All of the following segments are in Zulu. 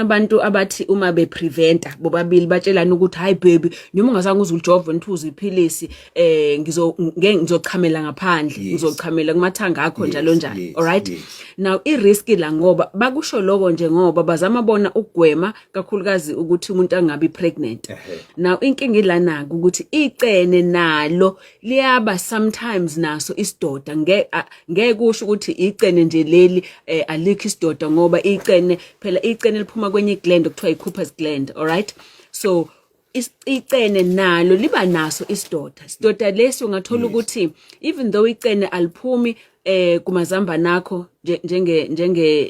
Abantu abathi uma bepreventa bobabili batshelana ukuthi, "Hayi baby, noma ungazange uze ujove, nithuze iphilisi, ngizo ngeke, ngizochamela ngaphandle, ngizochamela kumathanga akho," njalo njalo. Alright, now i-risk la, ngoba bakusho lokho nje ngoba bazama bona ukugwema kakhulukazi ukuthi umuntu angabi pregnant. Now inkinga ilana ukuthi icene nalo liyaba sometimes naso isidoda. Ngeke kusho ukuthi icene nje leli alikho isidoda, ngoba icene phela, icene liphuma kwenye gland okuthiwa i-Cowper's gland, alright? So icene nalo liba naso isidoda. Isidoda lesi ungathola ukuthi even though icene aliphumi kumazambane akho njenge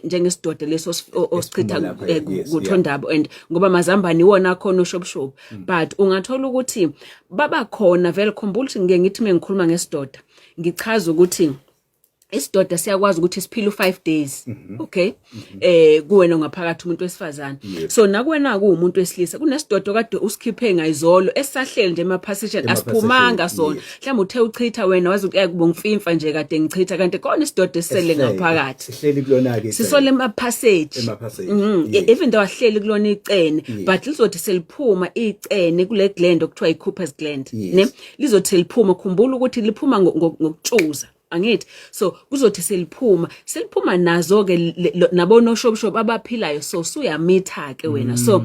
njengesidoda leso osichitha lapha, kuthondaba, and ngoba amazambane iwona akhona oshobushobu, but ungathola ukuthi baba khona vele. Khumbula ukuthi ngike ngithi mengikhuluma ngesidoda, ngichaza ukuthi isidoda siyakwazi ukuthi siphile u5 days, okay, kuwena ngaphakathi umuntu wesifazane. So nakuwena kuwumuntu wesilisa, kunesidoda kade usikhiphe ngayizolo esisahleli nje emaphasejini, asiphumanga sona. Mhlawumbe uthe uchitha wena, wazi ukuthi kubongimfimfa nje kade ngichitha, kanti khona isidoda esisele ngaphakathi. Sihleli kulona ke. Sisole emaphasage. Emaphasage. Even though ahleli kulona icene, but lizothi seliphuma icene kule gland okuthiwa i-Cowper's gland, ne lizothi seliphuma, khumbula ukuthi liphuma ngokutshuza, angithi? So kuzothi seliphuma nazo ke nabo noshobushobu abaphilayo, so suyamitha ke wena. So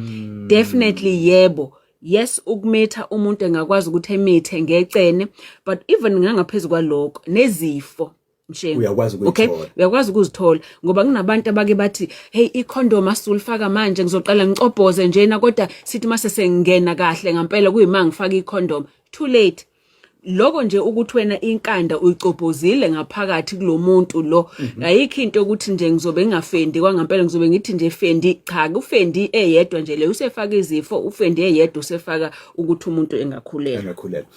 definitely yebo, yes, ukumitha umuntu engakwazi ukuthi emithe ngecene, but even ngangaphezulu kwalokho nezifo nje. Uyakwazi okay ukuyithola. Uyakwazi ukuzithola, ngoba kunabantu abake bathi, "Hey, icondom asulifaka manje, ngizoqala ngicobhoze njena, kodwa sithi mase sengingena kahle ngempela kuyima ngifaka icondom." Too late lokho nje, ukuthi wena inkanda uyicobhozile ngaphakathi kulomuntu lo. Ayikho into ukuthi nje ngizobe ngingafendi kwangampela, ngizobe ngithi nje fendi. Cha, kufendi eyedwa nje leyo usefaka izifo, ufendi eyedwa usefaka ukuthi umuntu engakhulelwa. Engakhulelwa.